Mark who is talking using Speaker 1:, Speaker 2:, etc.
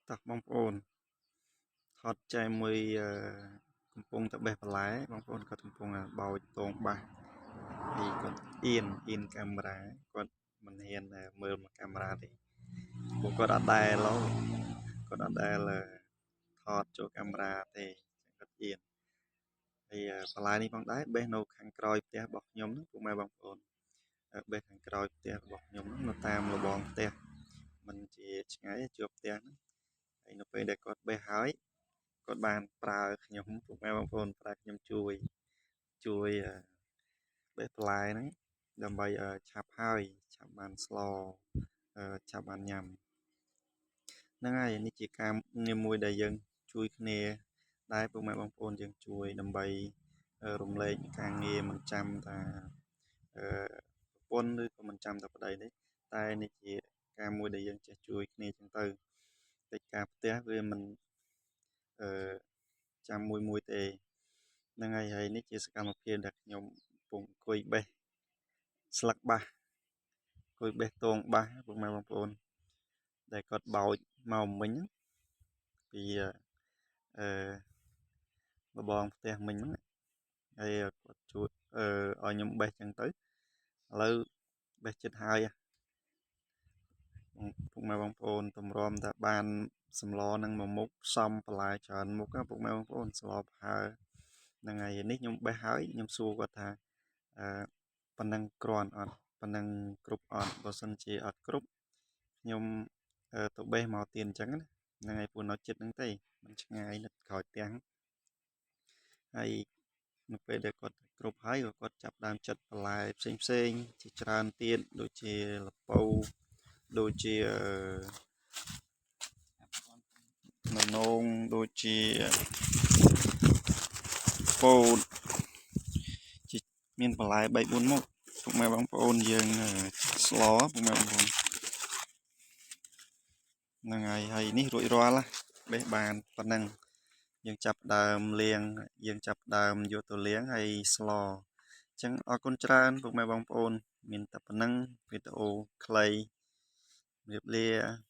Speaker 1: តោះបងប្អូនថតចែមួយកំពុងតែបេះបន្លែបងប្អូនគាត់កំពុងតែបោចតងបាសហើយគាត់អៀនអៀនកាមេរ៉ាគាត់មិនហ៊ានមើលមកកាមេរ៉ាទេព្រោះគាត់អត់ដែលគាត់អត់ដែលថតចូលកាមេរ៉ាទេគាត់អៀនហើយបន្លែនេះផងដែរបេះនៅខាងក្រោយផ្ទះរបស់ខ្ញុំហ្នឹងពុកម៉ែបងប្អូនបេះខាងក្រោយផ្ទះរបស់ខ្ញុំហ្នឹងនៅតាមរបងផ្ទះមិនជាឆ្ងាយជាប់ផ្ទះហ្នឹងហើយនៅពេលដែលគាត់បេះហើយគាត់បានប្រើខ្ញុំពុកម៉ែបងប្អូនប្រើខ្ញុំជួយជួយបេះបន្លែហ្នឹងដើម្បីឲ្យឆាប់ហើយឆាប់បានស្លឆាប់បានញ៉ាំហ្នឹងហើយនេះជាការងារមួយដែលយើងជួយគ្នាដែរពុកម៉ែបងប្អូនយើងជួយដើម្បីរំលែកការងារមិនចាំថាប្រពន្ធឬក៏មិនចាំតែប្តីទេតែនេះជាការមួយដែលយើងចេះជួយគ្នាចឹងទៅកិច្ចការផ្ទះវាមិនអឺចាំមួយមួយទេហ្នឹងហើយហើយនេះជាសកម្មភាពដែលខ្ញុំកំពុងអង្គុយបេះស្លឹកបាសអង្គុយបេះតងបាសពុកម៉ែបងប្អូនដែលគាត់បោចមកមិញពីអឺរបងផ្ទះមិញហ្នឹងហើយគាត់ជួយអឺឲ្យខ្ញុំបេះចឹងទៅឥឡូវបេះចិត្តហើយពុកម៉ែបងប្អូនតម្រាំតែបានសម្លនឹងមួយមុខផ្សំបន្លែច្រើនមុខពុកម៉ែបងប្អូនស្លប្រហើហ្នឹងហើយនេះខ្ញុំបេះហើយខ្ញុំសួរគាត់ថាអឺប៉ុណ្ណឹងគ្រាន់អត់ប៉ុណ្ណឹងគ្រប់អត់បើសិនជាអត់គ្រប់ខ្ញុំទៅបេះមកទៀតអញ្ចឹងណាហ្នឹងហើយពួកនៅចិត្តហ្នឹងទេមិនឆ្ងាយនៅក្រោយផ្ទះហើយនៅពេលដែលគាត់គ្រប់ហើយក៏គាត់ចាប់ដើមចិត្តបន្លែផ្សេងផ្សេងជាច្រើនទៀតដូចជាល្ពៅដូចជាននងដូចជាពោតជាមានបន្លែ3 4មុខពុកម៉ែបងប្អូនយើងស្លពុកម៉ែបងប្អូនហ្នឹងហើយហើយនេះរួចរាល់បេះបានប៉ុណ្ណឹងយើងចាប់ដើមលាងយើងចាប់ដើមយកទៅលាងហើយស្លអញ្ចឹងអរគុណច្រើនពុកម៉ែបងប្អូនមានតែប៉ុណ្ណឹងវីដេអូខ្លីជម្រាបលា។